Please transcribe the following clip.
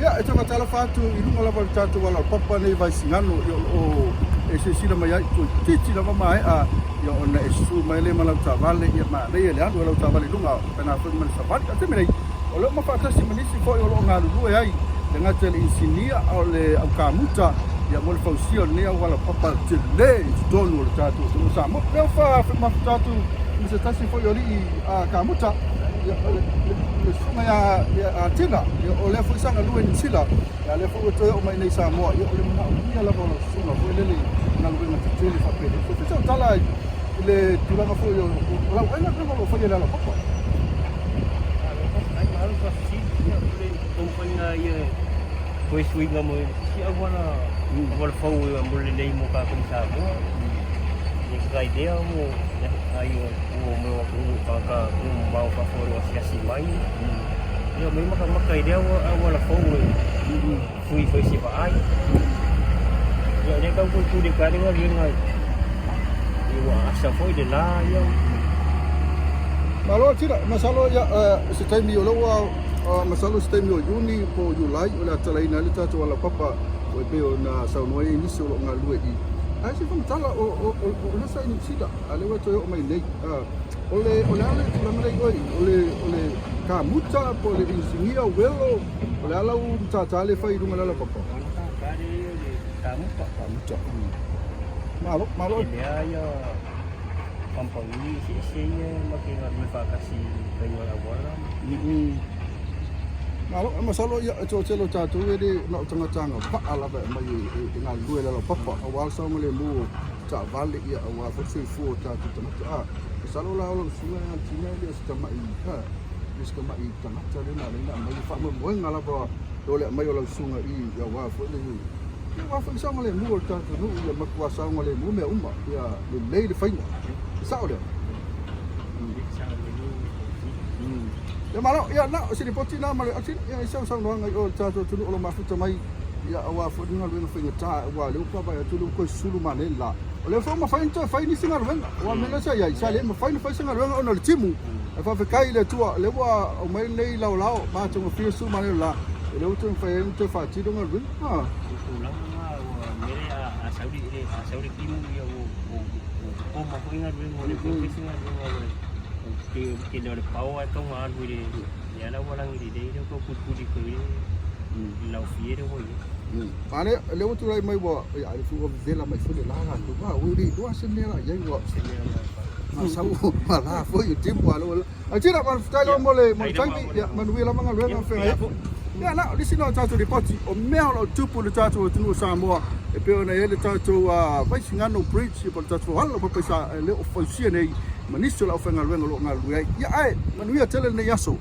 Ia, e toe faatalofa atu i luga lava o le tatou alaopapa nei Vaisigano, ia o lo o e silasila mai ai, toeitiiti lava maea, ia ona e susu mai lea ma lau taavale, ia manaia le alu o lau taavale i luga, faapena foi ma le savali. A o le taimi nei, o lea ua ma faatasi ma nisi foi o lo o galulue ai, e le gata i le inisinia a o le au kamuta, ia mo le fausia o lenei aualapapa tele i totonu o le tatou atunuu o Samoa. O lea ua mafuta atu ma se tasi foi o alii kamuta, ia, o le susuga ia Tina, ia, o lea foi sa galue i Niu Sila, ia, lea foi ua toe oo mai i inei i Samoa, ia, o le manaomia lava o lau susuga foi lele i galuega tetele faapenei. Se i fai sau tala i le tulaga foi o lau aiga o lo o faia i le alapapa. Malo faafetai, malo faafesili. Ia, o le taumafaiga ia toe suiga mo isi auala, auala fou mo le lelei mo tatou i Samoa. E kai lea mo ai o mo atunuu tagata atunuu mamao fafo o lo o asiasi mai. Ia omai matamata i lea auala fou e fui foi se vaai. Ia o lea tau tulituli atu ai le galuega i ua asa foi le la ia. Malo tila, masalo ia se taimi o lea ua masalo se taimi o Iuni po o Iulai o le a talaina ai le tatou alapapa e pei ona saunoa ai nisi o lo o galulue i i. Ae se faamatala o lea sa i Niu Sila a o lea ua toe oo mai nei. O le o le a le tulaga lea i oe o le o le kamuta po o le inisinia uelo o le a lau matata lea e fai i luga o le alapapa? O le matata lea o le kamuta. Kamuta. Malo, malo. Lea ia kamupani eseese ia ma te galulue faatasi i le faiga o le auala. Malo, masalo ia e toatele o tatou e le na o tagata agavaa lava e aumai e galulue i le alaopapa aua le saogalemu o taavale ia aua foi le soifua o tatou tagata. A, masalo la o lau susuga ia Tina e le o se tamai, a, le se tamai tagata lea na ala ai ona aumai le faamoemoega lava o le aumai o lau susuga i i aua foi le ia aua foi le saogalemu o le tatou nuu ia matua saogalemu mea uma ia lelei le faiga. E sao lea? Ia malo, ia na o se lipoti na ma le Tina, ia i sau saunoaga i o le tatou atunuu o lo o mafuta mai ia aua foi le galuega faigata aua o lea ua vaavaai atu o lea ua toe sulu ma le la. O lea foi ua mafai ona toe fai nisi galuega, aua o le mea lea sa i ai, sa le mafai ona fai se galuega ona o le timu. Ae faafetai i le Atua, o lea ua aumai lenei laolao matagofie sulu ma le la, o lea ua toe mafai ai ona toe faatino galuega. O le tulaga lena ua mea lea a sau le a sau le timu ia ua koma foi galuega ua le toe fai se galuega ua pei o le tele o le pao ae tau ona alu i le lea la ua lagilelei lea ua tau tulituli foi i le laofie lea ua i ai. A lea, lea ua tulai mai ua, ia, le ua vevela mai foi le la latou. A, ua le iloa se mea la i ai ua masau ma la foi o timu a lea. Ae tila, faafetai lava mo le mo le taimi, ia manuia lava galuega o feagai ai. Ia na, o nisi na o tatou lipoti, o mea o lo o tupu i le tatou atunuu o Samoa, e pei ona i ai le tatou Vaisigano Bridge, po o le tatou alaopapa i Sa, e le o fausia nei ma nisi o le aufaigaluega o lo o galulue ai. Ia ae, manuia tele lenei aso.